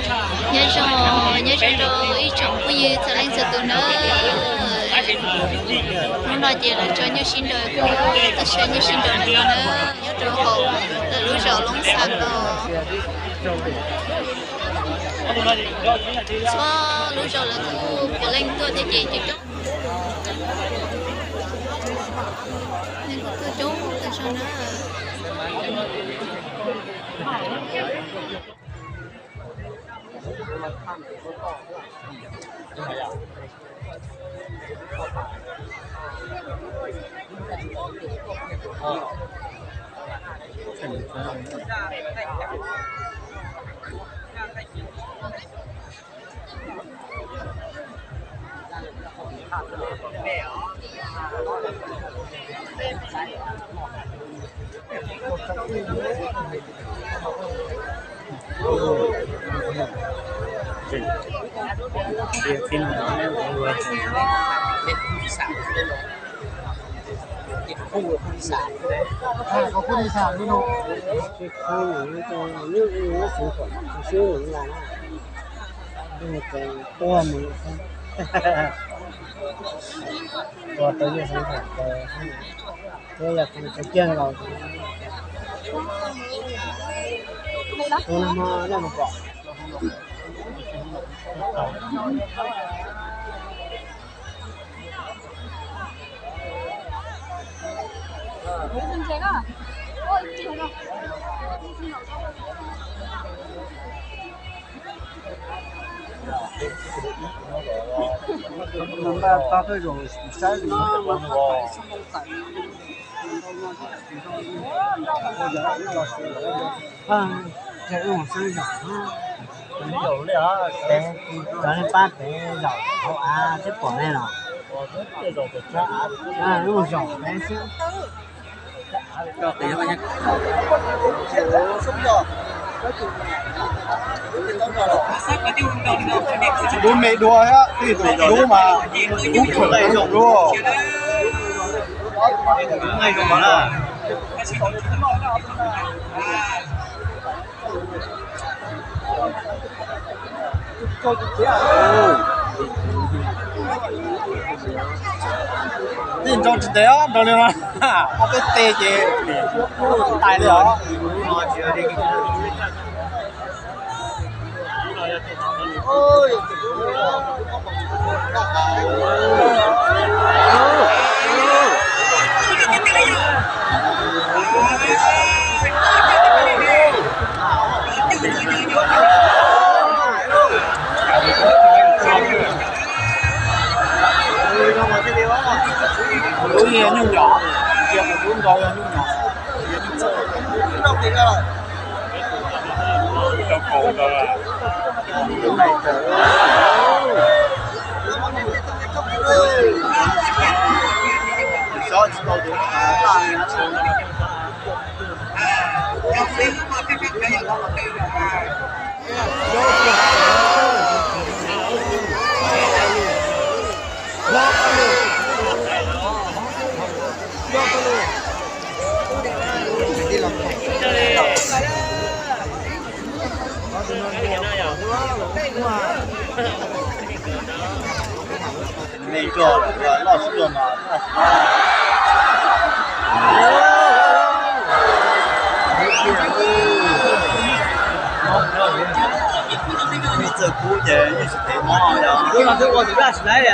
Nyob zoo, nyob zoo rau ib tsoom phooj ywg txhua leej txhua tus nawb. Hnub no ces lawv tso nyuj sib nraus, kuj tuaj saib nyuj sib nraus ntawm no nawb, nyob rau hauv lawv lub zos Loob Xas no. Txhua lub zos lawv kuj puav leej tuaj thiab ces coob coob, neeg kuj tuaj coob tas zog na. Cov nej pab pem zaum hauv av thiab pom nej los? Lub zaum pem xwb. Dub me dua thiab, twb tus dub mas dub kawg dub. Tej nrau tsis ntev os, nrau li no, ob peb teg ces tais li os. Tus dub yog nyuj nyom, tus dub nrau yog nyuj nyom. Txawm kub ces yeej tsis tev mob os. Lub no twb ua tus daj tsis laiv.